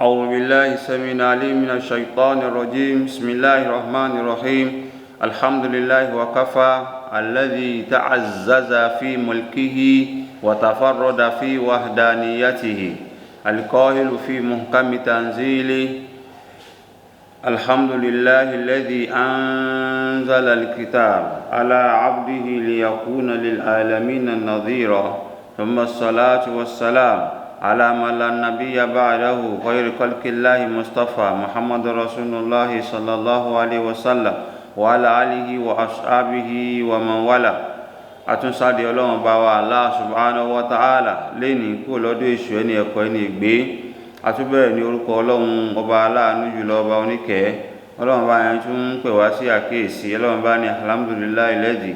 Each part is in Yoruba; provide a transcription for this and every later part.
أعوذ بالله السميع العليم من الشيطان الرجيم. بسم الله الرحمن الرحيم. الحمد لله وكفى، الذي تعزز في ملكه وتفرد في وحدانيته، القاهر في محكم تنزيله: الحمد لله الذي أنزل الكتاب على عبده ليكون للعالمين نظيرا، ثم الصلاة والسلام على من لا نبي بعده، خير خلق الله، مصطفى محمد رسول الله صلى الله عليه وسلم، وعلى آله وأصحابه ومن والاه. Àtúnṣáde Ọlọ́run bá wa Allah subhanahu wa ta'ala lẹ́ni kú lọ́dún èṣù ẹni ẹ̀kọ́ ẹni ìgbé. Àtúbẹ̀rẹ̀ ní orúkọ Ọlọ́run Ọba aláàánú jùlọ, Ọba oníkẹ́. Ọlọ́run bá yẹn tún ń pè wá sí àkíyèsí. Ọlọ́run bá ní alhamdulillahi alladhi,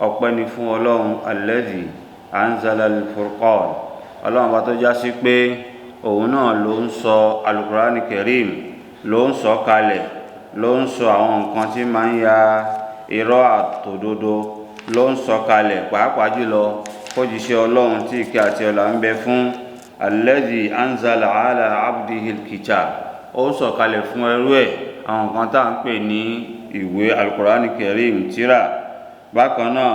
ọpẹ́ ni fún Ọlọ́run, alladhi anzala al-furqan, Ọlọ́run bá tó já sí pé òun náà ló ń sọ alukurani karim, ló ń sọ kalẹ̀, ló ń sọ àwọn nǹkan tí máa ń ya irọ́ àtòdodo, ló ń sọ kalẹ̀, pàápàá jùlọ kójíṣẹ́ Ọlọ́run tí ìkẹ́ àti ọlà ń bẹ fún, alladhi anzala ala abdihi alkitab, ó ń sọ kalẹ̀ fún ẹrú ẹ̀ àwọn nǹkan tá à ń pè ní ìwé alukurani karim, tírà. Bákan náà,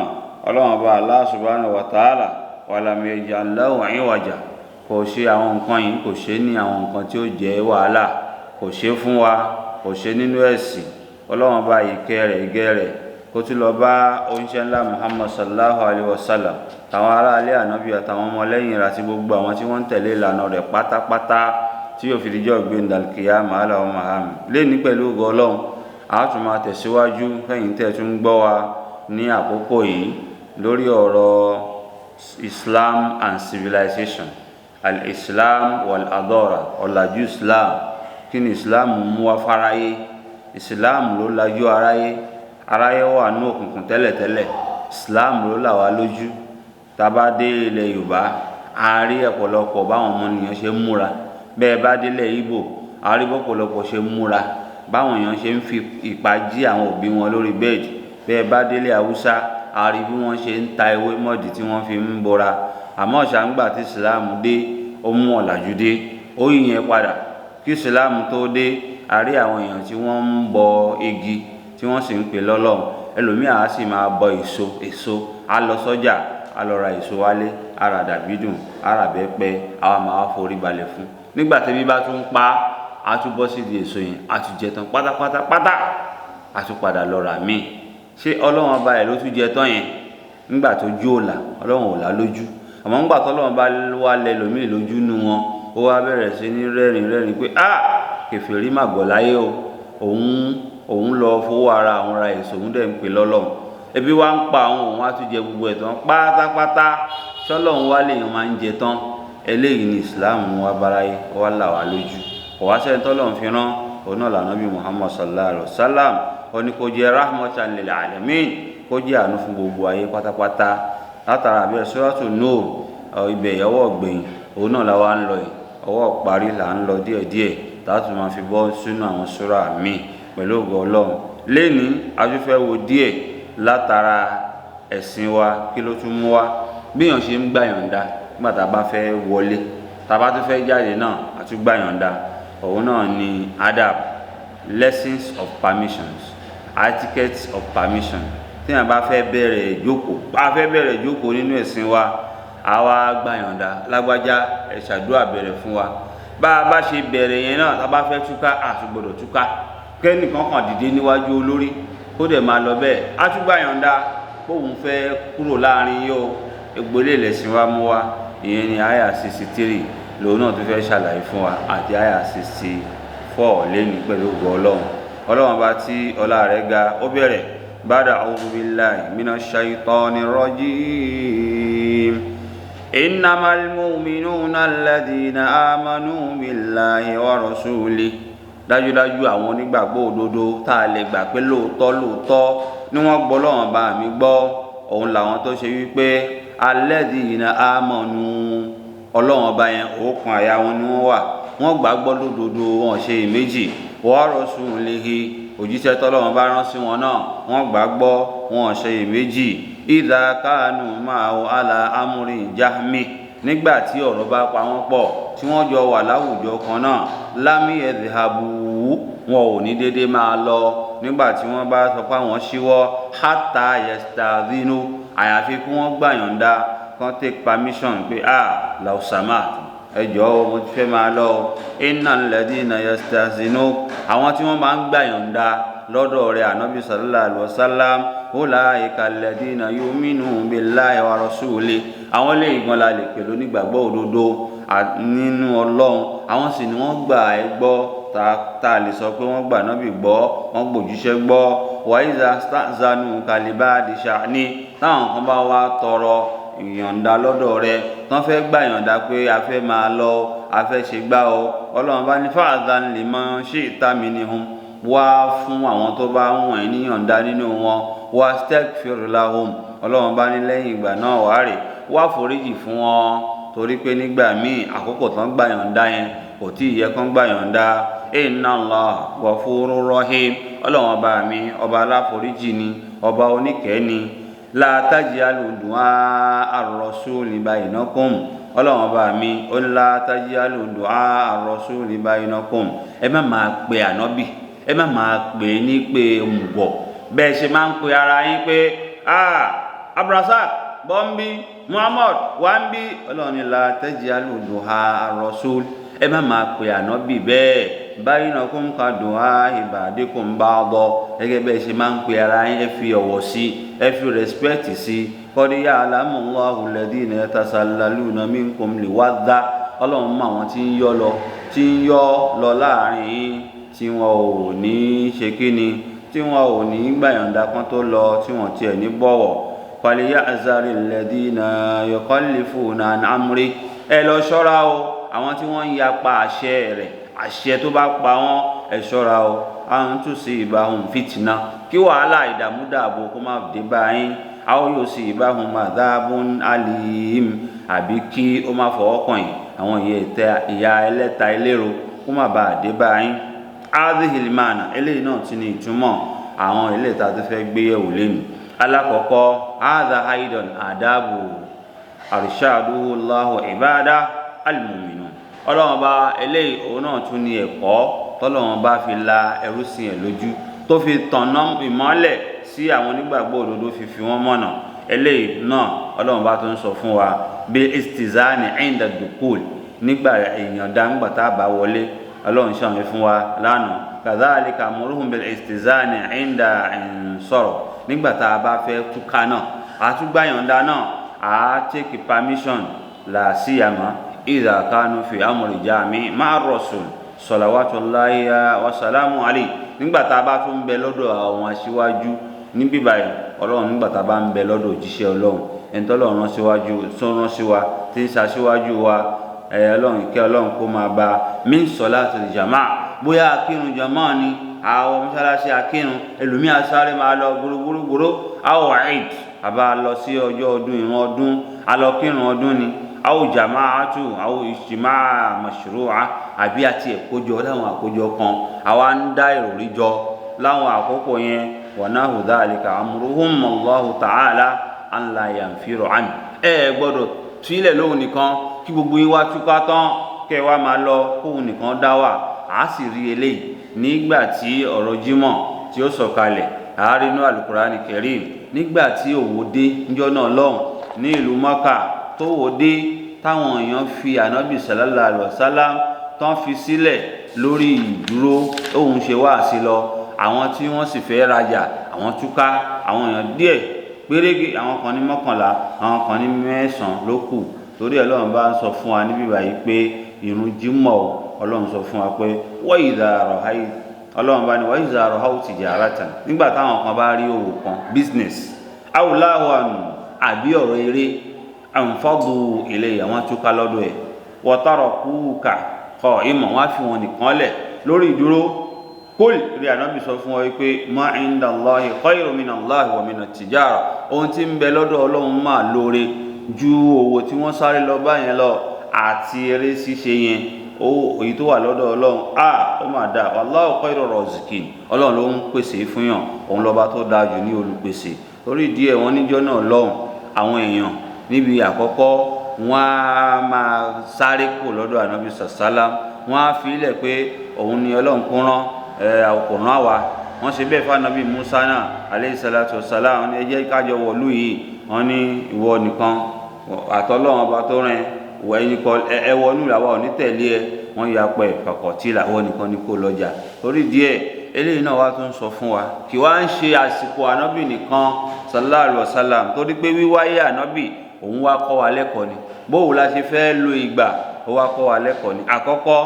Ọlọ́run bá Allah subhanahu wa ta'ala walam yaj'al lahu iwaja, kò ṣe àwọn nǹkan yìí, kò ṣe ní àwọn nǹkan tí ó jẹ́ wàhálà, kò ṣe fún wa, kò ṣe nínú ẹ̀sìn. Ọlọ́run bá ìkẹ́ rẹ̀, ìgẹ́ rẹ̀ kó tún lọ bá oníṣẹ́ ńlá Muhammad sallallahu alayhi wa sallam, tàwọn aráalé ànábì àtàwọn ọmọlẹ́yìn rẹ̀ àti gbogbo àwọn tí wọ́n ń tẹ̀lé ìlànà rẹ̀ pátápátá tí yóò fi dijọ́ gbẹ̀ndàkìyà màálà ọmọ àmì. Lẹ́ni pẹ̀lú ògo Ọlọ́run, a tún máa tẹ̀síwájú fẹ̀yìn tẹ̀ tún gbọ́ wa ní àkókò yìí lórí ọ̀rọ̀ Islam and civilization, al-Islam wal-adora, ọ̀làjú Islam. Kí ni Islam mú wá fáráyé? Islam ló lajú aráyé. Aráyé wà ní òkùnkùn tẹ́lẹ̀tẹ́lẹ̀, Islam ló là wá lójú. Tá a bá dé ilẹ̀ Yorùbá, a rí ọ̀pọ̀lọpọ̀ báwọn ọmọnìyàn ṣe ń múra. Bẹ́ẹ̀ bá délẹ̀ Ìgbò, a rí bọ́pọ̀lọpọ̀ ṣe ń múra, báwọn èèyàn ṣe ń fi ìpá jí àwọn òbí wọn lórí bẹ́ẹ̀dì. Bẹ́ẹ̀ bá délẹ̀ Haúsá, a rí bí wọ́n ṣe ń ta ewé mọ́dì tí wọ́n fi ń bora. Àmọ́ ṣàǹgbà tí Islam dé, ó mú ọ̀làjú dé, ó yìnyẹn padà. Kí Islam tó dé, a rí àwọn èèyàn tí wọ́n ń bọ igi tí wọ́n sì ń pè lọ́lọ́run. Ẹlòmíà á sì máa bọ èso. Èso, á lọ sọ́jà, á lọ ra èso wálé, á ra dàbídùn, á ra bẹ́pẹ, àwa máa wá forí balẹ̀ fún. Nígbà tẹ́bí bá tún pa á, tún bọ́ sídìí èso yẹn, á tún jẹ tán pátápátá pátá, á tún padà lọ rà míì. Ṣé Ọlọ́run ọba ẹ̀ ló tún jẹ tán yẹn? Nígbà tó jó òlà, Ọlọ́run ò là lójú. Àmọ́ nígbà tó Ọlọ́run bá wá lẹ lòmíì lójú nu wọn, ó wá bẹ̀rẹ̀ sí ní rẹ́rìn rẹ́rìn pé a kèfèrí mà gọ̀ láyé o, òun lọ fowó ara àwọn ra èso, òun dẹ̀ ń pè lọ́lọ́run. Ebi wá ń pa àwọn, òun á tún jẹ gbogbo ẹ̀ tán pátápátá. Ṣọlọ́run wá lèèyàn máa ń jẹ tán? Eléyìí ni Islam wa báráyé wá là wá lójú. Kò wá sẹ́ni tọ́lọ́run fi rán òun náà lànà bí Muhammad sallallahu alayhi wa sallam. Ó ní kó jẹ́ rahmatan lil alamin, kó jẹ́ àánú fún gbogbo ayé pátápátá. Látara àbẹ́ Suratu Nur, ibẹ̀ ìyàwó ọ̀gbẹ̀yìn òun náà la wá ń lọ yìí, ọwọ́ parí là ń lọ díẹ̀díẹ̀, táàtù máa fi bọ́ sínú àwọn súrà míì pẹ̀lú ògo Ọlọ́run. Lẹ́ni a tún fẹ́ wo díẹ̀ látara ẹ̀sìn wa, kí ló tún mú wá, bí èèyàn ṣe ń gbà yọ̀ǹda nígbà tá a bá fẹ́ wọlé, tá a bá tún fẹ́ jáde náà, a tún gbà yọ̀ǹda. Òun náà ni adab, lessons of permissions, etiquette of permission. Tí èèyàn bá fẹ́ bẹ̀rẹ̀ ìjókòó, bá fẹ́ bẹ̀rẹ̀ ìjókòó nínú ẹ̀sìn wa, àwa gbà yọ̀ǹda: lágbájá, ẹ ṣàdúrà bẹ̀rẹ̀ fún wa. Bá a bá ṣe bẹ̀rẹ̀ yẹn náà, tá a bá fẹ́ túká, a tún gbọ́dọ̀ túká. Kẹ́nìkan kàn dìde níwájú olórí kó dẹ̀ máa lọ bẹ́ẹ̀, á tún gbà yọ̀ǹda kóun fẹ́ kúrò láàrin yìí o. Egbòlé ìlẹ̀sìn wa mú wa, ìyẹn ni àyà 63 lòun náà tún fẹ́ ṣàlàyé fún wa àti àyà 64 lẹ́nu pẹ̀lú ògo Ọlọ́run. Ọlọ́run bá tí ọlá rẹ̀ ga, ó bẹ̀rẹ̀ bada a'udhu billahi minash shaitani rajim. Innamal mu'minuna alladhina amanu billahi wa rasulihi. Dájúdájú, àwọn onígbàgbọ́ òdodo tá a lè gbà pé lóòótọ́ lóòótọ́ ni wọ́n gbọ́ lọ́wọ́n bá mi gbọ́, òun làwọn tó ṣe wípé alladhina amanu, Ọlọ́run ọba yẹn, òkun àyà wọn ni wọ́n wà, wọ́n gbàgbọ́ lódodo, wọn ṣe ìméjì, wa rasulihi, òjíṣẹ́ tọ́lọ́run bá rán sí wọn náà, wọ́n gbàgbọ́, wọn ṣe ìméjì. Idha kanu ma'ahu ala amrin jami, nígbà tí ọ̀rọ̀ bá pa wọ́n pọ̀ tí tí wọ́n jọ wà láwùjọ kan náà, lámì ẹ̀dìhàbù, wọn ò ní déédéé máa lọ nígbà tí wọ́n bá sọ pé àwọn ṣíwọ́, hátà yẹstàdínú, àyàfi kí wọ́n gbàyànjá kan take permission pé lausama, ẹ jọ̀ọ́, mo ti fẹ́ máa lọ. Innal ladina yastazinu, àwọn tí wọ́n máa ń gbàyànjá lọ́dọ̀ rẹ̀ ànábì sallallahu alaihi wasallam, ulaika alladina yu'minu billahi wa rasuli, àwọn lè gbọ́n la lè pè lónígbàgbọ́ òdodo nínú Ọlọ́run, àwọn sì ni wọ́n gbà ẹ́ gbọ́, tá a lè sọ pé wọ́n gbà nábì gbọ́, wọ́n gbòjúṣẹ́ gbọ́. Wa iza sta'zanu kalibadi sha'ni, táwọn kan bá wá tọrọ ìyọ̀ǹda lọ́dọ̀ rẹ̀, tán fẹ́ gbà yọ̀ǹda pé a fẹ́ máa lọ, a fẹ́ ṣe gbá o, Ọlọ́run bá ní fa'adhan liman shi'ta minhum, wá fún àwọn tó bá ń wọ̀nyí níyọ̀ǹda nínú wọn, wastaghfir lahum, Ọlọ́run bá ní lẹ́yìn ìgbà náà wá rè wá foríjì fún wọn, torí pé nígbà míì àkókò tán gbà yọ̀ǹda yẹn kò tí ì yẹ kán gbà yọ̀ǹda. Inna Allah ghafurur rahim, Ọlọ́run ọba mi ọba aláforíjì ni, ọba oníkẹ́ ni. La taj'alu du'a ar-rasuli bainakum, Ọlọ́run ọba mi ó ní la taj'alu du'a ar-rasuli bainakum, ẹ má máa pe ànábì, ẹ má máa pè é ní pé òmùgọ̀ bẹ́ẹ̀ ṣe máa ń pe ara yín pé Abdulrasaq bọ́m̀bí, Muhammad wàmbí. Ọlọ́run ní la taj'alu du'a ar-rasul, ẹ má máa pe ànábì bẹ́ẹ̀, bainakum ka du'a ba'dikum ba'da, gẹ́gẹ́ bẹ́ẹ̀ ṣe máa ń pe ara yín, ẹ fi ọ̀wọ̀ sí, ẹ fi respect sí. Qad ya'lamu Allahu alladhina yatasallaluna minkum liwadha, Ọlọ́run mọ àwọn tí ń yọ́ lọ, tí ń yọ́ lọ láàrin yín, tí wọn ò ní ṣe kíni, tí wọn ò ní gbàyànjá kan tó lọ, tí wọn tiẹ̀ ní bọ̀wọ̀. Falyahzari alladhina yukhallifuna an amri, ẹ lọ ṣọ́ra o, àwọn tí wọ́n ń yapa àṣẹ rẹ̀, àṣẹ tó bá pa wọ́n, ẹ ṣọ́ra o, an tusibahum fitna, kí wàhálà ìdààmú dààbò kó má dé bá yín, aw yusibahum adhabun alim, àbí kí ó má fọwọ́ kàn yín, àwọn ìyà ẹlẹ́ta ẹlẹ́ro kó má bàa dé bá yín. Hadhihi al-ma'na, eléyìí náà ti ní ìtumọ̀ àwọn eléyìí tá a ti fẹ́ gbé yẹ̀wò lẹ́nu. Alákọ̀ọ́kọ́, hadha aidan adabu arshaduhu Allahu ibada al-mu'minun, Ọlọ́run bá eléyìí òun náà tún ní ẹ̀kọ́ tọ́lọ́run bá fi la ẹrú sí ẹ̀ lójú, tó fi tọ̀nà ìmọ́lẹ̀ sí àwọn onígbàgbọ́ òdodo, fi fi wọ́n mọ̀nà. Eléyìí náà Ọlọ́run bá tún sọ fún wa bí istizani inda dukul, nígbà èèyàn dá ńgbà tá a bá wọlé, Ọlọ́run ṣàwọn fún wa lánàá. Kadhalika amuruhum bil istizani inda sọ̀rọ̀, nígbà tá a bá fẹ́ túká náà, àtúgbàyànda náà, a take permission, la siyama idha kanu fi amri jami ma'a rasul salawatullahi wa salamu alayhi, nígbà tá a bá tún bẹ lọ́dọ̀ àwọn aṣíwájú níbí báyìí, Ọlọ́run nígbà tá a bá ń bẹ lọ́dọ̀ òjíṣẹ́ Ọlọ́run, ẹni tọ́lọ́run rán síwájú, tó rán sí wa, tí ń ṣaṣíwájú wa, Ọlọ́run ìkẹ́ Ọlọ́run kó máa bá min salatil jamaa, bóyá akírun jamaa ni àwọn mọ́ṣáláṣí akírun, ẹlòmíì asáré máa lọ gbúrúgbúrú, àwọn eid àbá lọ sí ọjọ́ ọdún, ìran ọdún alọ́kírun ọdún ni, àwọn jamaatu, àwọn ijtimaa mashru'a, àbí àti ẹ̀kójọ láwọn àkójọ kan, àwa ń dá ìròrí jọ láwọn àkókò yẹn. Wa nahu dhalika amruhum Allahu ta'ala an la yanfiru an, ẹ gbọ́dọ̀ tílẹ̀ lóhun nìkan kí gbogbo yín wá túká tán kẹ́ wá máa lọ, kóhun nìkan dá wà. Á sì rí eléyìí nígbà tí ọ̀rọ̀ Jímọ̀ tí ó sọ̀kalẹ̀ àárínú Al-Qur'ani Karim, nígbà tí òwò dé níjọ́ náà lọ́hùn ní ìlú Mọ́kà, tó wò dé táwọn èèyàn fi ànábì sallallahu alaihi wasallam tán fi sílẹ̀ lórí ìdúró òun ṣe wá sí lọ, àwọn tí wọ́n sì fẹ́ rajà àwọn túká, àwọn èèyàn díẹ̀ pérége, àwọn kan ní 11, àwọn kan ní 9 ló kù. Torí Ọlọ́run bá ń sọ fún wa níbí báyìí pé ìrun Jímọ̀, Ọlọ́run sọ fún wa pé wa idha ra'ayta, Ọlọ́run bá ní wa idha ra'aw tijaratan, nígbà táwọn kan bá rí òwò kan, business, aw lahwan, àbí ọ̀rọ̀ eré, anfadu ilayhi, àwọn túká lọ́dọ̀ ẹ̀, wa tarakuka qa'iman, wọ́n á fi wọn nìkan lẹ̀ lórí ìdúró. Kul, rí ànábì sọ fún ọ pé ma inda Allahi khayrun min Allahi wa min at-tijara, ohun tí ń bẹ lọ́dọ̀ Ọlọ́run máa lóore ju owó tí wọ́n sáré lọ báyẹn lọ àti eré ṣíṣe yẹn, èyí tó wà lọ́dọ̀ Ọlọ́run ó máa dáa. Wallahu khayrur raziqin, Ọlọ́run ló ń pèsè fún yàn, òun lọ́ba tó dáa jù ní olùpèsè. Torí díẹ̀ wọ́n níjọ́ náà lọ́hùn àwọn èèyàn níbi àkọ́kọ́ Wọ́n á máa sáré kù lọ́dọ̀ ànábì sàsálàm, wọ́n á fi ilẹ̀ pé òun ni Ọlọ́run kún rán, kò rán wa. Wọ́n ṣe bẹ́ẹ̀ fún ànábì Musa náà alayhi salatu wassalam. Wọ́n ní ẹ jẹ́ kájọ wọ̀lú yìí. Wọ́n ní ìwọ nìkan àtọ́lọ́run ọba tó rìn wọ ẹyin kọ ẹ wọnú làwa ò ní tẹ̀lé ẹ. Wọ́n ya pẹ̀ fàkọ̀tì làwọn nìkan ní kó lọ́jà. Torí díẹ̀ eléyìí náà wá tún sọ fún wa, kì wá ń ṣe àsìkò ànábì nìkan sallallahu alaihi wasallam, torí pé wíwáyé ànábì òun wá kọ́ wa lẹ́kọ̀ọ́ ni bóun la ṣe fẹ́ lo ìgbà, ó wá kọ́ wa lẹ́kọ̀ọ́ ni. Àkọ́kọ́,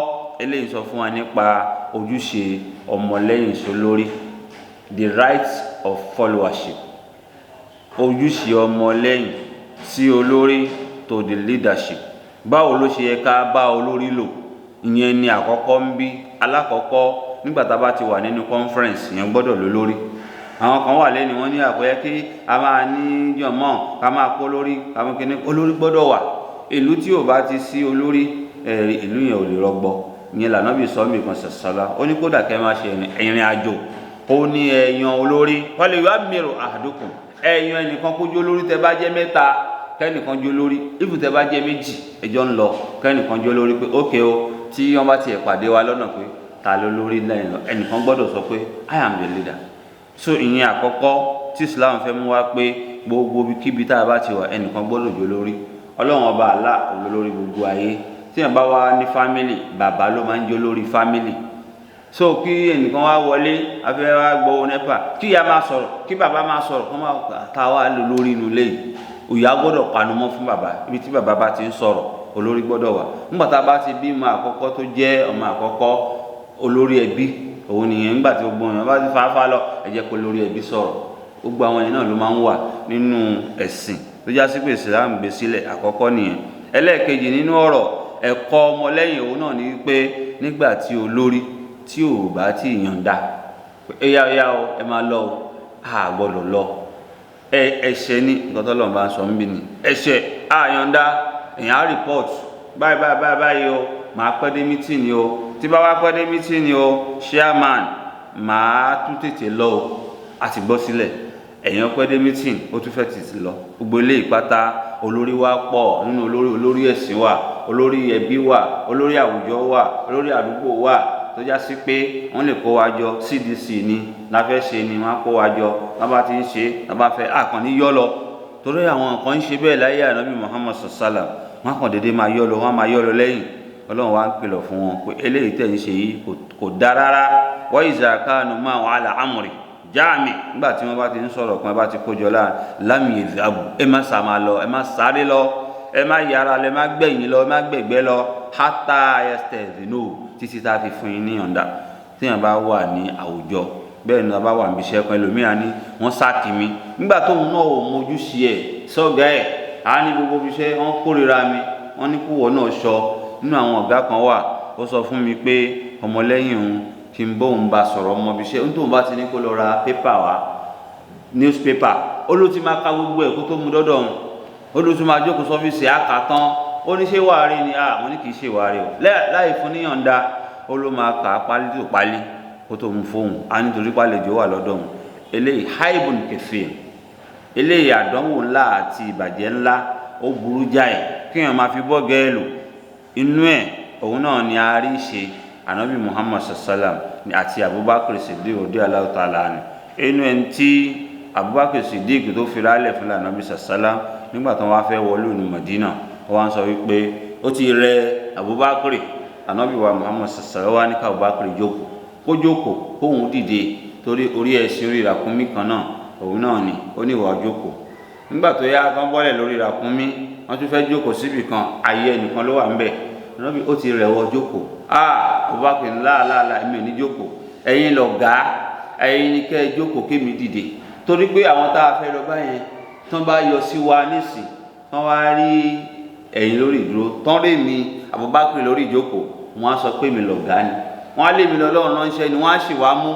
eléyìí sọ fún wa nípa ojúṣe ọmọlẹ́yìn sólórí, the right of followership, ojúṣe ọmọlẹ́yìn sí olórí, to the leadership. Báwo ló ṣe yẹ ká bá olórí lò? Ìyẹn ni àkọ́kọ́ ń bí. Alákọ̀ọ́kọ́, nígbà tá a bá ti wà nínú conference, ìyẹn gbọ́dọ̀ lólórí. Àwọn kan wà lẹ́nu wọn ní àpẹẹrẹ kí a máa ní jọ̀mọ́ ká máa kó lórí àwọn kìíní. Olórí gbọ́dọ̀ wà. Ìlú tí ò bá ti sí olórí, ìlú yẹn ò lè rọgbọ. Ìyẹn lànà bí sọ́ọ̀mì kan ṣàṣàlá, ó ní kódà kẹ́ máa ṣe ìrìn àjò, ó ní ẹ̀yàn olórí. Wọ́n lè wá mìíràn àdókùn ẹ̀yàn ẹnìkan kó jó lórí. Tẹ́ bá jẹ́ mẹ́ta, kẹ́nìkan jó lórí. Ìfù tẹ́ bá jẹ́ méjì, ẹjọ́ ń lọ, kẹ́nìkan jó lórí pé ókè o, tí wọ́n bá tiẹ̀ pàdé wa lọ́nà pé ta ló lórí lẹ́yìn lọ, ẹnìkan gbọ́dọ̀ sọ pé I am the leader. So ìyẹn àkọ́kọ́ tí Islam fẹ́ mú wá, pé gbogbo kíbi tá a bá ti wà, ẹnìkan gbọ́dọ̀ jó lórí. Ọlọ́run ọba àlá olórí gbogbo ayé. Tí yẹn bá wá ní family, bàbá ló máa ń jó lórí family. So kí ẹnìkan wá wọlé afẹ́ wá gbọ́wọ́ NEPA, kí ìyá máa sọ̀rọ̀, kí bàbá máa sọ̀rọ̀, kó máa ta wá lò lórí inú ilé yìí. Ìyá gbọ́dọ̀ panumọ́ fún bàbá. Ibi tí bàbá bá ti ń sọ̀rọ̀, olórí gbọ́dọ̀ wà. Nígbà tá a bá ti bímọ àkọ́kọ́ tó jẹ́ ọmọ àkọ́kọ́, olórí ẹbí òun nìyẹn. Nígbà tí gbogbo èèyàn bá ti fàáfàá lọ, ẹ jẹ́ kó lórí ẹbí sọ̀rọ̀. Gbogbo àwọn yẹn náà ló máa ń wà nínú ẹ̀sìn tó já sí pé Islam gbé sílẹ̀. Àkọ́kọ́ nìyẹn. Ẹlẹ́ẹ̀kejì nínú ọ̀rọ̀ ẹ̀kọ́ ọmọlẹ́yìn, òun náà ni wípé nígbà tí olórí tí ò bá tí ì yọ̀ǹda, ẹ̀yà ẹ̀yà o, ẹ máa lọ o, a gbọ́dọ̀ lọ. Ẹ ẹ̀ṣẹ̀ ní nǹkan tó lọ́n bá ń sọ ń bí ni ẹ̀ṣẹ̀. A yọ̀ǹda, èèyàn á report báyìí báyìí báyìí báyìí o, màá pẹ́ dé meeting o. Tí bá wá pẹ́ dé meeting o, chairman, màá tún tètè lọ o. A ti gbọ́ sílẹ̀, èèyàn pẹ́ dé meeting, ó tún fẹ́ tètè lọ. Gbogbo ilé ìpátá, olórí wa pọ̀ nínú olórí. Olórí ẹ̀sìn wà, olórí ẹbí wà, olórí àwùjọ wà, olórí àdúgbò wà, tó já sí pé wọ́n lè kó wa jọ. CDC ni la fẹ́ ṣe ni, wọ́n á kó wa jọ. Wọ́n bá ti ń ṣe, wọ́n bá fẹ́ àkànní yọ́ lọ, torí àwọn kan ń ṣe bẹ́ẹ̀ láyé ànábì Muhammad sallam. Wọ́n kàn déédéé máa yọ́ lọ, wọ́n máa yọ́ lọ lẹ́yìn. Ọlọ́run wa ń kìlọ̀ fún wọn pé eléyìí tẹ̀ ń ṣe yìí kò dá rárá. Wa iza kanu ma'ahu ala amri jáàmì, nígbà tí wọ́n bá ti ń sọ̀rọ̀ kan, bá ti kójọ láà lam yadhhabu, ẹ má sá máa lọ, ẹ má sáré lọ, ẹ má yára lọ, ẹ má gbẹ̀yìn lọ, ẹ má gbẹ̀gbẹ́ lọ, hatta yastadhinu, títí tá a fi fún yín ní yọ̀ǹda. Téèyàn bá wà ní àwùjọ bẹ́ẹ̀ ni, a bá wà níbi iṣẹ́ kan, ẹlòmíràn ní wọ́n sáàkì mi. Nígbà tóun náà ò mójúṣe ẹ̀ sọ́gà ẹ̀, á ní gbogbo iṣẹ́ wọ́n kórìíra mi. Wọ́n ní kúwọ́ náà sọ nínú àwọn ọ̀gá kan wà, ó sọ fún mi pé ọmọlẹ́yìn òun kí n bóun bá sọ̀rọ̀ ọmọ ibi iṣẹ́ tóun bá ti ní kó lọ ra pépà wá, newspaper. Ó ló ti máa ka gbogbo ẹ̀ kó tó mu dọ́dọ̀ òun. Ó ló tún máa jókòó sọ́fíìsì àkà tán. Ó ní ṣé wàá rí ni? Àwọn ní kì í ṣe wàá rí o. Láì fún níyànda, ó ló máa kà á pálí tó pálí kó tó mu fóun á, nítorí pálejò wà lọ́dọ̀ òun. Eléyìí haibun kẹfì, eléyìí àdánwò ńlá àti ìbàjẹ́ ńlá, ó burú jáì kéèyàn máa fi bọ́ gẹ́ẹ̀lù inú ẹ̀. Òun náà ni a rí ṣe anabi Muhammad sallam àti Abubakar Siddiq radiyallahu ta'ala anhu. Inú ẹni tí Abubakar Siddiq tó fi rálẹ̀ fún anabi sallam, nígbà tó wá fẹ́ wọlé ní Madina, ó wá ń sọ wípé ó ti rẹ Abubakar. Anabi wa Muhammad sallam wá ní ká Abubakar jókòó, kó jókòó, kóun dìde, torí orí ẹṣin, orí ràkúnmí kan náà òun náà ni. Ó ní ìwà jókòó. Nígbà tó yá tán, bọ́lẹ̀ lórí ràkúnmí, wọ́n tún fẹ́ jókòó síbì kan, ayé ẹnìkan ló wà ń bẹ̀. Ànábì ó ti rẹ̀wọ̀, jókòó. Ah, Abubakar ńlá èmi ò ní jókòó, ẹ̀yin lọ̀gá, ẹ̀yin ni kẹ́ ẹ jókòó, kémi dìde, torí pé àwọn tá a fẹ́ lọ báyẹn, tán bá yọ sí wa nísìn, tán wá rí ẹ̀yin lórí ìdúró, tán rí mi Abubakar lórí ìjókòó, wọ́n á sọ pé mi lọ̀gá ni, wọ́n á lé mi lọ lọ́run ránṣẹ́ ni, wọ́n á sì wá mú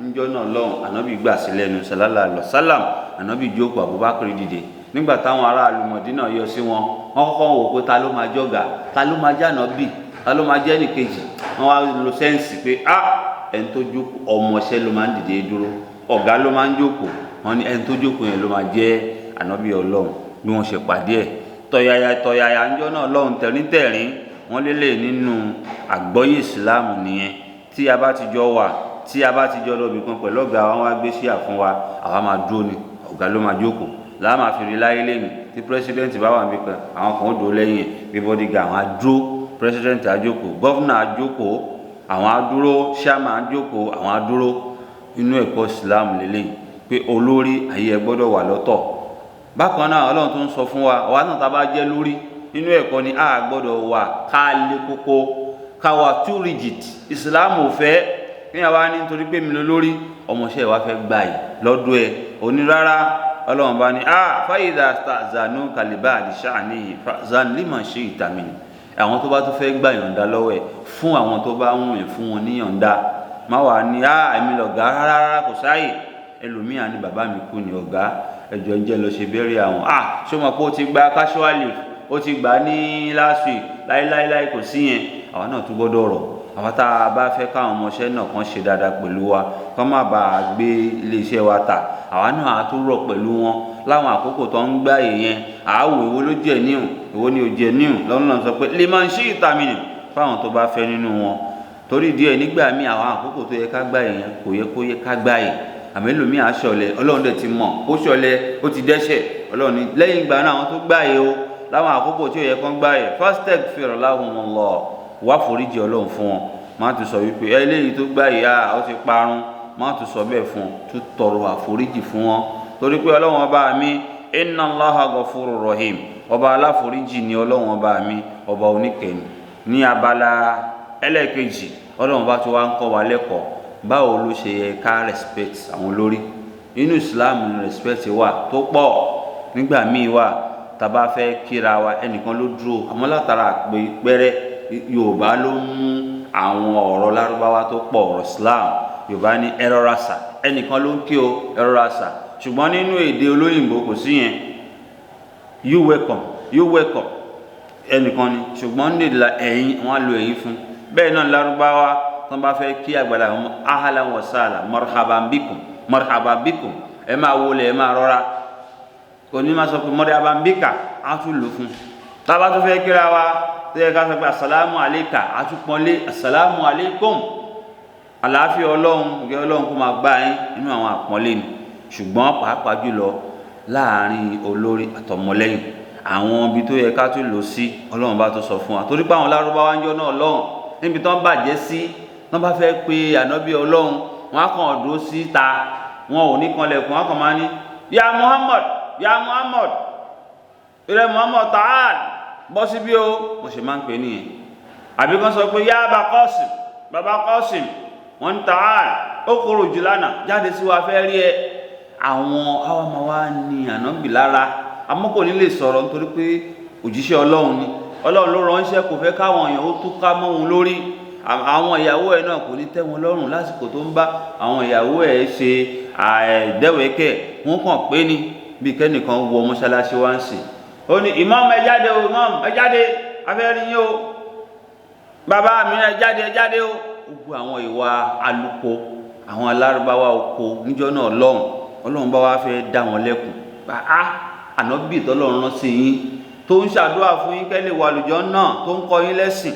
níjọ́ náà lọ́hùn. Ànábì gbà sí lẹ́nu sallallahu alaihi wasallam. Ànábì jókòó, Abubakar dìde. Nígbà táwọn aráàlú Mọ̀dínà yọ sí wọn, wọ́n kọ́kọ́ wò pé ta ló máa jọ̀gá, ta ló máa jẹ́ ànábì, ta ló máa jẹ́ nìkejì. Wọ́n wá lo sense pé ah, ẹni tó jókòó, ọmọọṣẹ́ ló máa ń dìde dúró, ọ̀gá ló máa ń jókòó. Wọ́n ní ẹni tó jókòó yẹn ló máa jẹ́ ànábì Ọlọ́run. Bí wọ́n ṣe pàdé ẹ̀ Tọ̀yàyà tọ̀yàyà ńjọ́ náà lọ́hùn, tẹ̀ríntẹ̀rín wọ́n lélẹ̀. Nínú àgbọ́yé ìsìláàmù nìyẹn. Tí a bá ti jọ wà, tí a bá ti jọ lọ ibìkan pẹ̀lú ọ̀gá wa, wá gbé ṣíà fún wa, àwa máa dúró ni, ọ̀gá ló máa jókòó. Làá máa fi rí láyé lẹ́nu. Tí president bá wà níbi kan, àwọn kan ó dúró lẹ́yìn ẹ̀ bí bodyguard, àwọn á dúró, president á jókòó, governor á jókòó, àwọn á dúró, chairman á jókòó, àwọn á dúró. Inú ẹ̀kọ́ Islam lélẹ́yìí pé olórí ayé ẹ gbọ́dọ̀ wà lọ́tọ̀. Bákan náà, Ọlọ́run tó ń sọ fún wa, àwa náà tá a bá jẹ́ lórí, nínú ẹ̀kọ́ ni a gbọ́dọ̀ wà ká lé kókó, ká wà too rigid. Islam ò fẹ́ kíyàn wá ní nítorí pé mi lọ lórí, ọmọọṣẹ́ wa fẹ́ gbà yìí lọ́dọ̀ ẹ̀ onírárá. Ọlọ́run bá ní fàyídà zanu kàlíbà àdìsá ní zan lima ṣe ìtàmì. Àwọn tó bá tó fẹ́ gbà yọ̀ǹda lọ́wọ́ ẹ̀, fún àwọn tó bá ń wọ̀n, fún wọn ní yọ̀ǹda. Má wà ní èmi lọ̀gá, rárá rárá, kò sáàyè. Ẹlòmíà ní bàbá mi kú ní, ọ̀gá, ẹjọ́ ń jẹ́ lọ ṣe bẹ́rẹ̀ àwọn. Ṣé o mọ̀ pé ó ti gba casual leave, ó ti gbà ní last week? Láíláíláí, kò sí yẹn. Àwa náà tún gbọ́dọ̀ rọ̀. Àwọn tá a bá fẹ́ káwọn ọmọọṣẹ́ náà kan ṣe dáadáa pẹ̀lú wa, kán má bàa gbé iléeṣẹ́ wa tà, àwa náà á tún rọ̀ pẹ̀lú wọn láwọn àkókò tó ń gbá yẹn. Àáwò èwo ló jẹ́ níhùn, èwo ni ò jẹ́ níhùn. Lọ́nà náà sọ pé lè máa ń ṣí ìtàmìnì fáwọn tó bá fẹ́ nínú wọn. Torí díẹ̀, nígbà míì, àwọn àkókò tó yẹ ká gbá yẹn, kò yẹ kó yẹ ká gbá yẹn. Àmọ́ ẹlòmíì á ṣọ̀lẹ, Ọlọ́run dẹ̀ ti mọ̀ ó ṣọ̀lẹ, ó ti dẹ́ṣẹ̀. Ọlọ́run ní lẹ́yìn ìgbà náà, àwọn tó gbá yẹn o láwọn àkókò tí ò yẹ kán gbá yẹn, fastaghfir lahumullah, wá foríjì Ọlọ́run fún wọn. Má tún sọ wípé eléyìí tó gbá yìí, ó ti parun. Má tún sọ bẹ́ẹ̀ fún wọn, tún tọrọ àforíjì fún wọn, torí pé Ọlọ́run ọba mi, inna Allaha ghafurur rahim, ọba aláforíjì ni Ọlọ́run ọba mi, ọba oníkẹ́ni. Ní abala ẹlẹ́ẹ̀kejì, Ọlọ́run bá tó wá ń kọ́ wa lẹ́kọ̀ọ́ báwo ló ṣe yẹ ká respect àwọn olórí. Inú Islam ní respect wà tó pọ̀. Nígbà míì wà tá a bá fẹ́ kíra wa, ẹnìkan ló dúró, àmọ́ látara pé pẹ́rẹ́ Yorùbá ló mú àwọn ọ̀rọ̀ Lárúbáwá tó pọ̀, ọ̀rọ̀ Islam. Yorùbá ní ẹ rọra sà, ẹnìkan ló ń kí o, ẹ rọra sà. Ṣùgbọ́n nínú èdè olóyìnbó kò sí yẹn. You welcome, you welcome, ẹnìkan ni. Ṣùgbọ́n ní èdè ẹ̀yìn, wọ́n á lo ẹ̀yìn fún bẹ́ẹ̀ náà. Lárúbáwá, tó bá fẹ́ kí àgbàlá wọn, ahlan wa sahlan, marhaban bikum, marhaban bikum, ẹ máa wọlé, ẹ máa rọra. Kò ní máa sọ pé marhaban bika, á tún lò fún. Tá a bá tún fẹ́ kíra wa, tó yẹ ká sọ pé asalaamu alayka, á tún pọ́nlé, asalaamu alaykum, àlàáfíà Ọlọ́run, ìgbẹ́ Ọlọ́run kó máa gbá yín. Nínú àwọn àpọ́nlé ni. Ṣùgbọ́n pàápàá jùlọ láàrin olórí àtọmọlẹ́yìn, àwọn ibi tó yẹ ká tún lò sí, Ọlọ́run bá tó sọ fún wa, torí pé àwọn Lárúbáwá ń jọ náà lọ́hùn, níbi tó ń bàjẹ́ sí, wọ́n bá fẹ́ pe ànábì Ọlọ́run, wọ́n á kàn dúró síta, wọn ò ní kanlẹ̀kùn, wọ́n kàn máa ní ya Muhammad, ya Muhammad, ìrẹ Muhammad, ta'al, bọ́ síbí o. Mo ṣe máa ń pè nìyẹn. Àbí kan sọ pé ya Aba Qasim, Baba Qasim, wọ́n ní ta'al, ó kúrò jù lánàá, jáde sí wa, fẹ́ rí ẹ. Àwọn àwọn ọmọ wa ní ànábì lára, àmọ́ kò ní lè sọ̀rọ̀, nítorí pé òjíṣẹ́ Ọlọ́run ni, Ọlọ́run ló ránṣẹ́, kò fẹ́ káwọn èèyàn ó túká mọ́ òun lórí. Àwọn ìyàwó ẹ̀ náà kò ní tẹ́ wọn lọ́rùn lásìkò tó ń bá àwọn ìyàwó ẹ̀ ṣe àìdẹ́wẹ̀kẹ̀. Wọ́n kàn pé ní bí kẹ́nìkan wọ mọ́ṣáláṣí wá ń sìn, ó ní imam, ẹ jáde o, imam, ẹ jáde, afẹ́rí yín o, bàbá mi, ẹ jáde, ẹ jáde o. Gbogbo àwọn ìwà aluko àwọn alárúbáwá oko níjọ́ náà lọ́hùn, Ọlọ́run bá wá fẹ́ dá wọn lẹ́kùn. Á ànábì tọ́lọ́run rán sí yín, tó ń ṣàdúrà fún yín kẹ́lẹ́ wà lùjọ́ náà, tó ń kọ́ yín lẹ́sìn.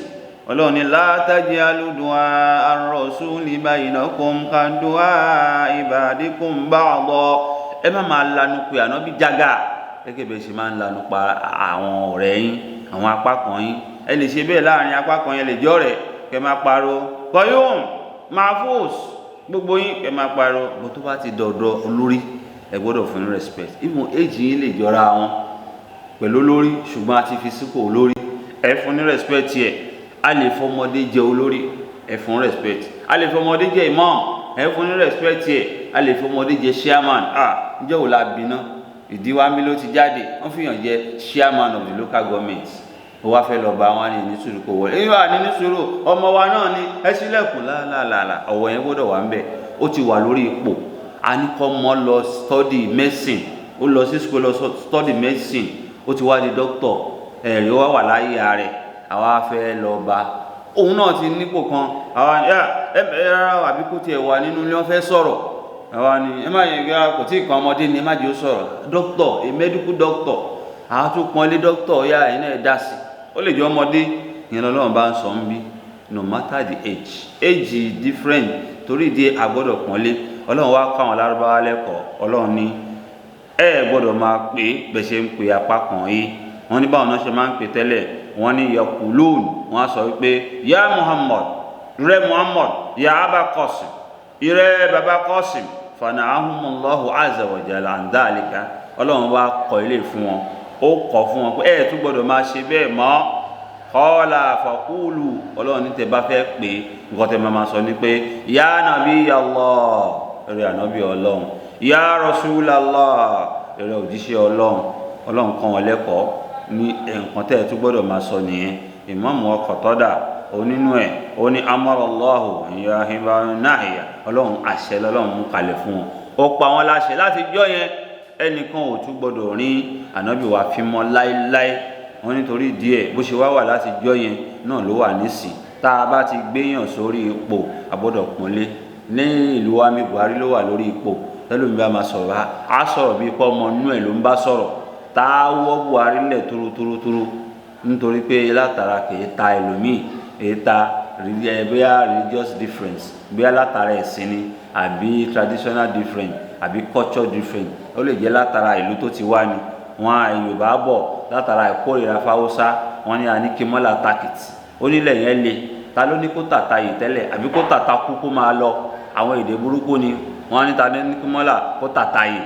Ọlọ́run ní la taj'alu du'a ar-rasuli bainakum ka-du'a ba'dikum ba'da. Ẹ má máa lanu pé ànábì jágà gẹ́gẹ́ bẹ́ẹ̀ ṣe máa ń lanu pa àwọn ọ̀rẹ́ yín, àwọn apá kan yín. Ẹ lè ṣe bẹ́ẹ̀ láàrin apá kan yẹn, lè jọ́ rẹ̀ kẹ́ máa pariwo Qayyum, Mahfuz, gbogbo yín kẹ́ máa pariwo bó. Tó bá ti dọ̀dọ̀ olórí, ẹ gbọ́dọ̀ fún ní respect. Even age yín lè jọra wọn pẹ̀lú olórí, ṣùgbọ́n a ti fi sípò olórí, ẹ fún ní respect yẹ. A lè fọmọdé jẹ olórí, ẹ fún respect. A lè fọmọdé jẹ imam, ẹ fún ní respect yẹ. A lè fọmọdé jẹ chairman. Ah, ǹjẹ́ wò la bínú ìdíwá mi ló ti jáde, wọ́n fi hàn jẹ chairman of the local government, ó wá fẹ́ lọ bá wọn ní sùúrù, kò wọlé. Èyí wà ní sùúrù, ọmọ wa náà ni, ẹ sílẹ̀kùn láàlàlà. Ọ̀wọ̀ yẹn gbọ́dọ̀ wà ń bẹ̀. Ó ti wà lórí ipò. A ní kọ́ mọ́ lọ study medicine, ó lọ sí school, lọ study medicine, ó ti wá di doctor, ẹ̀rí ó wá wà láyé ààrẹ. Àwa fẹ́ lọ bá òun náà ti nípò kan, àwa ní ẹ ẹ rárá, àbí kó tiẹ̀ wà nínú ilé, wọn fẹ́ sọ̀rọ̀, àwa ní ẹ má yẹ kí kò tí ì kan, ọmọdé ni, ẹ má jẹ́ ó sọ̀rọ̀. Doctor, a medical doctor. Àwọn tó pọ́nlé dókítà, ọ̀yá ẹ̀yin náà dá sí. Ó lè jẹ́ ọmọdé. Ìyẹn lọ́lọ́run bá ń sọ ń bí, no matter the age, age is different. Torí ìdí àgbọ́dọ̀ pọ́nlé. Ọlọ́run wá kọ́ àwọn Lárúbáwá lẹ́kọ̀ọ́. Ọlọ́run ní ẹ gbọ́dọ̀ máa pè bẹ́ẹ̀ ṣe ń pè apá kan yìí. Wọ́n ní báwọn náà ṣe máa ń pè tẹ́lẹ̀. Wọ́n ní يقولون, wọ́n á sọ wípé يا Muhammad, rẹ Muhammad, يا أبا Qasim, ìrẹ baba Qasim. فنهاهم الله عز وجل عن ذلك. Ọlọ́run wá kọ ilé fún wọn, ó kọ̀ fún wọn pé ẹ tún gbọ́dọ̀ máa ṣe bẹ́ẹ̀ mọ́. قال فقولوا, Ọlọ́run ní tẹ bá fẹ́ pé, nǹkan tẹ máa sọ ni pé يا نبي الله, rẹ ànábì Ọlọ́run, يا رسول الله, rẹ òjíṣẹ́ Ọlọ́run. Ọlọ́run kọ́ wọn lẹ́kọ̀ọ́ ní nǹkan tẹ́ ẹ tún gbọ́dọ̀ máa sọ nìyẹn. Ìmáàmù Qatada onínú ẹ̀, ó ní أمر الله náàyà. Ọlọ́run, àṣẹ lọ́lọ́run mú kalẹ̀ fún wọn, ó pa wọn láṣẹ. Láti jọ́ yẹn, ẹnìkan ò tún gbọ́dọ̀ rin ànábì wa fi mọ́ láéláé. Wọn nítorí díẹ̀ bó ṣe wá wà láti jọ́ yẹn náà ló wà nísìn. Tá a bá ti gbéyàn sórí ipò, a gbọ́dọ̀ pọ́nlé. Ní ìlú wa mi, Buhari ló wà lórí ipò. Tẹ́lómi bá máa sọ̀rọ̀, á sọ̀rọ̀ bíi pọ́ ọmọ inú ẹ̀ ló ń bá sọ̀rọ̀. Tá a wọ́ Buhari lẹ̀ turuturu, nítorí pé látara kìí ta ẹlòmíì, èyí ta bóyá religious difference, bóyá látara ẹ̀sìn ni, àbí traditional difference, àbí culture difference, ó lè jẹ́ látara ìlú tó ti wá ni. Wọn Yorùbá bọ̀, látara ìkórìíra fáwọ́sá, wọn ní àníkímọ́lá takìtì, ó nílẹ̀ yẹn le. Ta ló ní kó tàta yìí tẹ́lẹ̀, àbí kó tàta kú kó máa lọ? Àwọn èdè burúkú ni wọn ní ta ní kí mọ́là kó tàta yìí,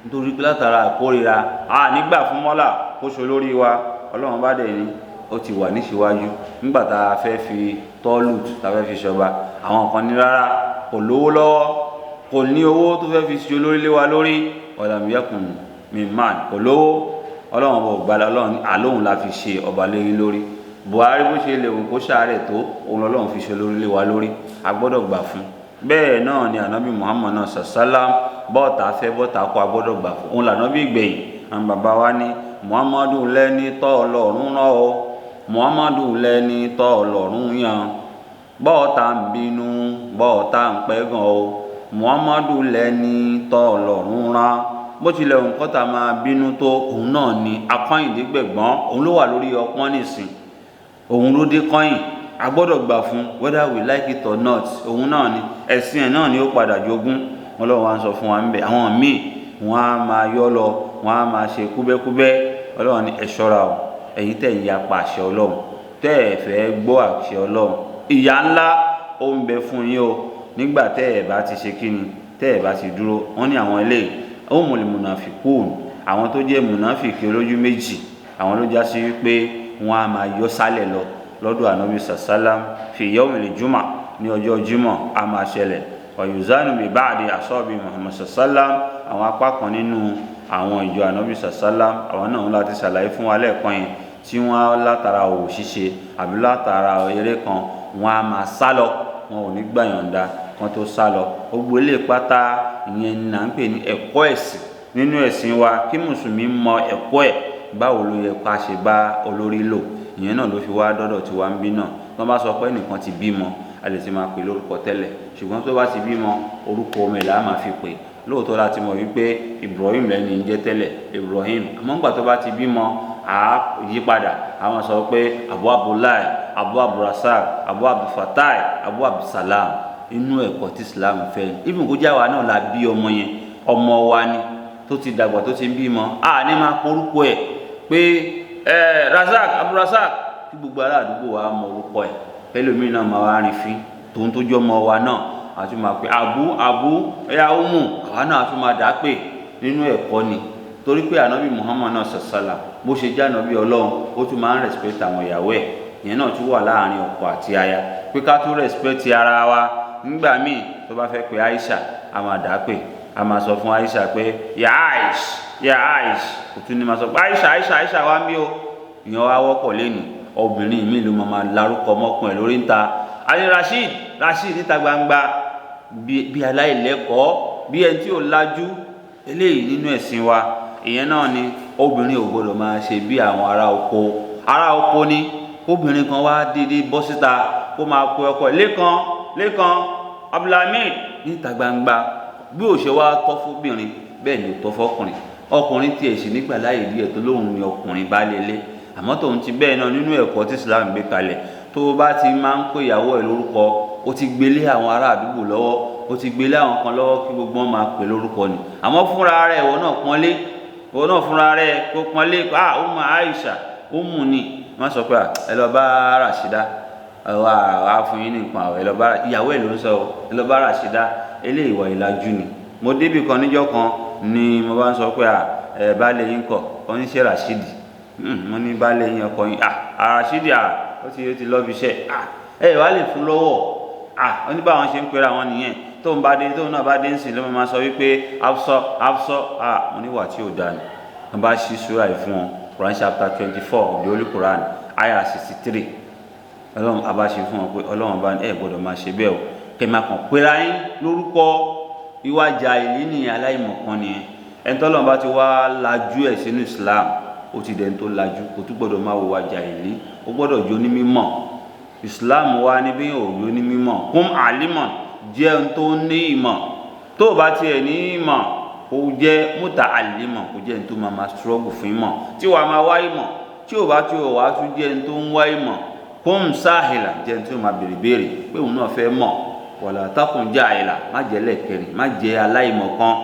nítorí pé látara ìkórìíra a nígbà fún mọ́là kó so lórí wa. Ọlọ́run bá dẹ̀ ní ó ti wà níṣíwájú. Nígbà tá a fẹ́ fi Tọ́lùt, tá a fẹ́ fi ṣọba, àwọn kan ní rárá, kò lówó lọ́wọ́, kò ní owó tó fẹ́ fi ṣe olórí lé wa lórí. ولم يكن من مال, kò lówó. Ọlọ́run bọ̀ gbalẹ̀, Ọlọ́run àlóhùn la fi ṣe ọba lérí lórí. Buhari, bó ṣe lè wù kó ṣàárẹ̀ tó, òun lọ́lọ́run fi ṣe olórí lé wa lórí, a gbọ́dọ̀ gbà fún. Bẹ́ẹ̀ náà ni ànábì Muhammad náà sàlám. Bọ́ọ̀tà fẹ́ bọ́ọ̀tà kọ́, a gbọ́dọ̀ gbà fún. Òun lànábì gbẹ̀yìn. Àwọn bàbá wa ní Muhammadu lẹ́ni tọ́ Ọlọ́run rán o, Muhammadu lẹ́ni tọ́ Ọlọ́run yàn, bọ́ọ̀tà ń bínú, bọ́ọ̀tà ń pẹ́gàn o, Muhammadu lẹ́ni tọ́ Ọlọ́run rán. Bó tilẹ̀ òun kọ́ta máa bínú tó, òun náà ni akọ́yìndé gbẹ̀gbọ́n, òun ló wà lórí ọpọ́n nìsín, òun ló dé kọ́yìn. A gbọ́dọ̀ gbà fún, whether we like it or not. Òun náà ni ẹ̀sìn ẹ̀ náà ni ó padà jogún. Ọlọ́run wa ń sọ fún wa ń bẹ̀. Àwọn míì, wọ́n á máa yọ́ lọ, wọ́n á máa ṣe kúbẹ́kúbẹ́. Ọlọ́run ní ẹ ṣọ́ra o, ẹ̀yin tẹ̀ ń yapa àṣẹ Ọlọ́run, tẹ́ ẹ̀ fẹ́ gbọ́ àṣẹ Ọlọ́run, ìyà ńlá ó ń bẹ fún yín o nígbà tẹ́ ẹ̀ bá ti ṣe kíni, tẹ́ ẹ̀ bá ti dúró. Wọ́n ní àwọn eléyìí هم المنافقون, àwọn tó jẹ́ mùnàfìkì olójú méjì, àwọn ló já sí wípé wọ́n á máa yọ sálẹ̀ lọ lọ́dọ̀ ànábì sàsálàm في يوم الجمعة, ní ọjọ́ jímọ̀ á máa ṣẹlẹ̀. ويظن ببعض أصحاب Muhammad sàsálàm, àwọn apá kan nínú àwọn ìjọ ànábì sàsálàm, àwọn náà láti ṣàlàyé fún wa lẹ́ẹ̀kan yẹn, tí wọ́n á látara òwò ṣíṣe àbí látara eré kan, wọ́n á máa sá lọ, wọn ò ní gbà yọ̀ǹda kan tó sá lọ. Gbogbo ilé pátá ìyẹn ni à ń pè ní ẹ̀kọ́ ẹ̀sìn nínú ẹ̀sìn wa, kí mùsùlùmí mọ ẹ̀kọ́ ẹ̀, báwo ló yẹ ká ṣe bá olórí lò. Ìyẹn náà ló fi wá dọ́dọ̀ tí wá ń bí náà. Tó bá sọ pé ẹnìkan ti bímọ, a lè ti máa pè lórúkọ tẹ́lẹ̀, ṣùgbọ́n tó bá ti bímọ, orúkọ ọmọ ẹ̀ là á máa fi pè. Lóòótọ́ la ti mọ̀ wípé Ibrahim lẹ́ni ń jẹ́ tẹ́lẹ̀, Ibrahim, àmọ́ ńgbà tó bá ti bímọ, à á yí padà, a máa sọ pé Abu Abdullahi, Abu Abdulrasaq, Abu Abdulfatai, Abu Abdulsalam. Inú ẹ̀kọ́ tí Islam fẹ́, even kó jáwa náà la bí ọmọ yẹn, ọmọ wa ni tó ti dàgbà, tó ti ń bímọ, a ní máa porúkọ ẹ̀ pé ẹ Razak, Abdulrasaq, kí gbogbo ará àdúgbò wa mọ orúkọ ẹ̀, ẹlòmíín náà máa wá rìn fín tòun tó jọ ọmọ wa náà, àti máa pè Abu, Abu ẹ̀yà Umu, àwa náà tún máa dà á pè. Nínú ẹ̀kọ́ ni, torí pé ànábì Muhammad náà sàṣàlà, bó ṣe jẹ́ ànábì Ọlọ́run, ó tún máa ń respect àwọn ìyàwó ẹ̀. Ìyẹn náà tún wà láàrin ọkọ àti aya, pé ká tún respect ara wa. Nígbà míì tó bá fẹ́ pe Aisha, a máa dà á pè, a máa sọ fún Aisha pé يا Aish, يا Aish. Kò tún ní máa sọ pé Aisha, Aisha, Aisha wá ń bí o. Ìyẹn wá wọ́pọ̀ lẹ́nu. Obìnrin mi ló máa larúkọ ọmọkùnrin lórí ń ta àní Rasheed, Rasheed níta gbangba, bí aláìlẹ́kọ̀ọ́, bí ẹni tí ò lajú. Eléyìí nínú ẹ̀sìn wa, ìyẹn náà ni obìnrin ò gbọdọ̀ máa ṣe bí àwọn ará oko. Ará oko ni obìnrin kan wá dédé bọ́ síta, kó máa pe ọkọ ẹ̀ Lẹ́kan, Lẹ́kan, Abdulhamid níta gbangba. Bí ò ṣe wá tọ́ fóbìnrin, bẹ́ẹ̀ ni ò tọ́ fọkùnrin. Ọkùnrin tiẹ̀ sì nígbà láàyè díẹ̀ tó lóun ni ọkùnrin bá lélẹ̀, àmọ́ tòun ti bẹ́ẹ̀ náà nínú ẹ̀kọ́ tí Islam gbé kalẹ̀, tó o bá ti máa ń pè ìyàwó ẹ̀ lórúkọ, ó ti gbélé àwọn ará àdúgbò lọ́wọ́, ó ti gbélé àwọn kan lọ́wọ́ kí gbogbo wọn máa pè lórúkọ ni. Àmọ́ fúnra rẹ̀ ìwọ náà pọ́nlé, ìwọ náà fúnra rẹ̀ kó pọ́nlé. Ummu Aisha, Ummu ni wọ́n sọ pé ẹ lọ bá Rashida, wà á fún yín ní nǹkan àwẹ̀, ẹ lọ bá ìyàwó ẹ̀ ló ń sọ, ẹ lọ bá Rashida. Eléyìí ìwà ìlàjú ni. Mo débì kan níjọ́ kan ni mo bá ń sọ pé ẹ bá lè yín kọ̀, ó ń ṣe Rashidi. Mo ní bá lè yín ọkọ yín, Rashidi ó ti lọ́ fi ṣe, ẹ wàá lè fún lọ́wọ́. Ó ní báwọn ṣe ń pera wọn nìyẹn. Tóun bá dé, tóun náà bá dé ńsìn ló máa sọ wípé Hafsọ, Hafsọ. Mo ní wà tí ò dáa ni. Wọ́n bá ṣí súrà yìí fún wọn, Quran chapter 24 of the Holy Quran, ayah 63. Ọlọ́run a bá ṣe fún wọn pé Ọlọ́run bá ní ẹ gbọ́dọ̀ máa ṣe bẹ́ẹ̀ o, kẹ́ máa kàn pera yín lórúkọ. Ìwà jàhílì nìyẹn, aláìmọ̀kan nìyẹn. Ẹni tọ́lọ́run bá ti wá lajú ẹ̀ sínú Islam, ó ti dẹni tó lajú, kò tún gbọ́dọ̀ máa wùwà jàhílì, ó gbọ́dọ̀ jó ní mímọ̀. Islam wa ní bí òjò ní mímọ̀, kún àlímọ̀, jẹ́ ohun tó ní ìmọ̀. Tó o bá tiẹ̀ ní ìmọ̀, kò jẹ́ múta àlímọ̀, kò jẹ́ ohun tó máa struggle fún ìmọ̀, tí wàá máa wá ìmọ̀. Tí o bá tí o wàá tún jẹ́ ohun tó ń wá ìmọ̀, kún sáhìlà, jẹ́ ohun tó máa béèrè béèrè pé òun náà fẹ́ mọ̀. Wàlá takùn jáìlà, má jẹ́ lẹ́kẹ̀rẹ̀, má jẹ́ aláìmọ̀ kan.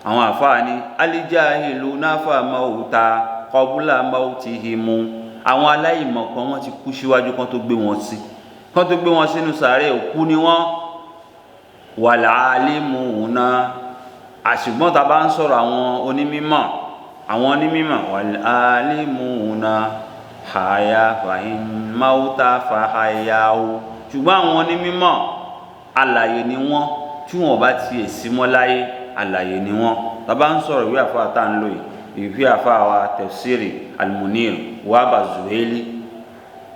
Àwọn àfáà ní alijahilu náfà mauta kọbúlà mautihimu. Àwọn aláìmọ̀ kan wọ́n ti kú síwájú kan tó gbé wọn sí, kan tó gbé wọn sínú sàárè, òkú ni wọ́n. Wàlá alimuna, àṣùgbọ́n tá a bá ń sọ̀rọ̀ àwọn onímímọ̀, àwọn onímímọ̀ wàlá alimuna haya fàhín mauta fàháyàwó. Ṣùgbọ́n àwọn onímímọ̀ alàyè ni wọ́n, tí wọ́n bá tiẹ̀ sí mọ́ láyé, alàyè ni wọ́n. Tá a bá ń sọ̀rọ̀ ìwé àfáà tá à ń lò yìí, ìwé àfáà wa Tafsiri Al-Munir Wahba Zuhaili,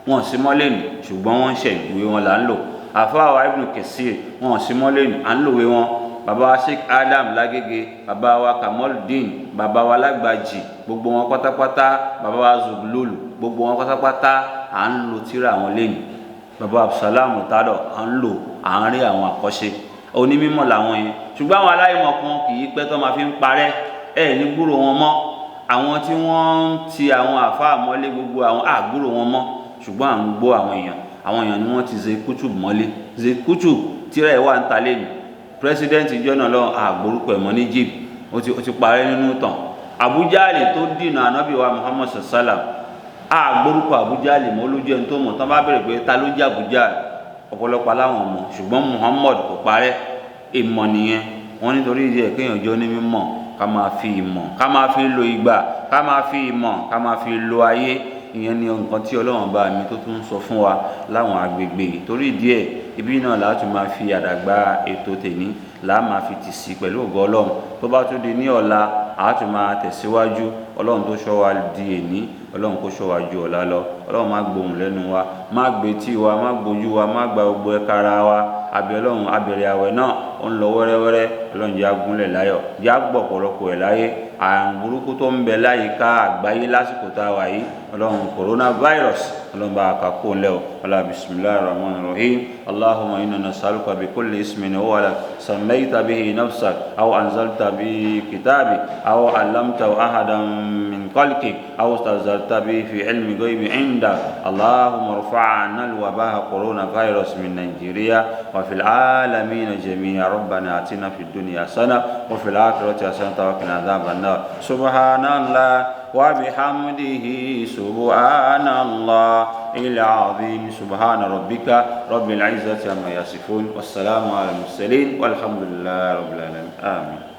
wọ́n sì mọ́ lẹ́nu, ṣùgbọ́n wọ́n ń ṣe ìwé wọn là ń lò. Àfáà wa Ibn Kathir, wọ́n sì mọ́ lẹ́nu, à ń lòwe wọn. Bàbá wa Sheikh Adam Lágége, bàbá wa Kamaldeen, bàbá wa Lágbàjì, gbogbo wọn pátápátá, bàbá wa Zuglulu, gbogbo wọn pátápátá à ń lo tírà wọn lẹ́nu. Bàbá Abdulsalam Tadọ, à ń lò, à ń rí àwọn àkọ́ṣe onímọ̀ làwọn yẹn. Ṣùgbọ́n àwọn aláìmọ̀ kan kì í pẹ́ tó máa fi ń parẹ́, ẹ̀ ní gbúrò wọn mọ́. Àwọn tí wọ́n ń ti àwọn àfáà mọ́lé, gbogbo àwọn àgbúrò wọn mọ́, ṣùgbọ́n à ń gbọ́ àwọn èèyàn. Àwọn èèyàn ni wọ́n ti Zekutu mọ́lé. Zekutu tíra ẹ̀ wà ń ta lẹ́nu. President ìjọ náà lọ àgbórúkọ ẹ̀ mọ́ ní Egypt, ó ti parẹ́ nínú tàn. Abu Jahli tó dìnà ànábì wa Muhammad sallam, àgbórúkọ Abu Jahli mọ́ lójú ẹni tó mọ̀. Tán bá bẹ̀rẹ̀ pé ta ló jẹ́ Abu Jahli, ọ̀pọ̀lọpọ̀ aláwọn mọ̀, ṣùgbọ́n Muhammad kò parẹ́. Ìmọ̀ nìyẹn. Wọ́n nítorí ìdí ẹ̀ kéèyàn jọ ní mímọ̀, ká máa fi ìmọ̀, ká máa fi lo ìgbà, ká máa fi ìmọ̀, ká máa fi lo ayé. Ìyẹn ni nǹkan tí Ọlọ́run bá mi tó tún sọ fún wa láwọn agbègbè. Torí ìdí ẹ̀, ibi náà la tún máa fi àdàgbà ètò tèmi, là máa fi tì sí pẹ̀lú ògo Ọlọ́run. Tó bá tún di ní ọ̀la, a tún máa tẹ̀síwájú. Ọlọ́run tó ṣọ́ wa di èní, Ọlọ́run kó ṣọ́ wa ju ọ̀la lọ. Ọlọ́run má gbóhùn lẹ́nu wa, má gbé tí wa, má gbójú wa, má gba gbogbo ẹ̀ka ara wa. Àbí Ọlọ́run abẹ̀rẹ̀ àwẹ̀ náà ó ń lọ wẹ́rẹ́wẹ́rẹ́. Ọlọ́run jẹ́ agúnlẹ̀ láyọ̀, jẹ́ àgbọ̀ ọ̀pọ̀lọpọ̀ ẹ̀ láyé. Àrùn burúkú tó ń bẹ láyìíká àgbáyé lásìkò tá a wà yìí, Ọlọ́run coronavirus, Ọlọ́run bá a kà kó lẹ́ o. Ọlá bismillahir rahmanir rahim. Allahumma inna nas'aluka bi kulli ismin huwa lak sammayta bihi nafsak aw anzalta bihi kitabik aw allamtahu ahadan min khalqik aw ista'tharta bihi fi ilmi ghaibi indak. Allahumma irfa' 'anna al-waba'a coronavirus min Nigeria wa fil alamin jami'a. Rabbana atina fid dunya hasana wa fil akhirati hasanatan wa qina adhaban nar. Subhanallah wa bihamdihi, subhanallah il-azim. Subhana rabbika rabbil izzati amma yasifun, wassalamu ala al-mursalin, walhamdulillahi rabbil alamin. Amin.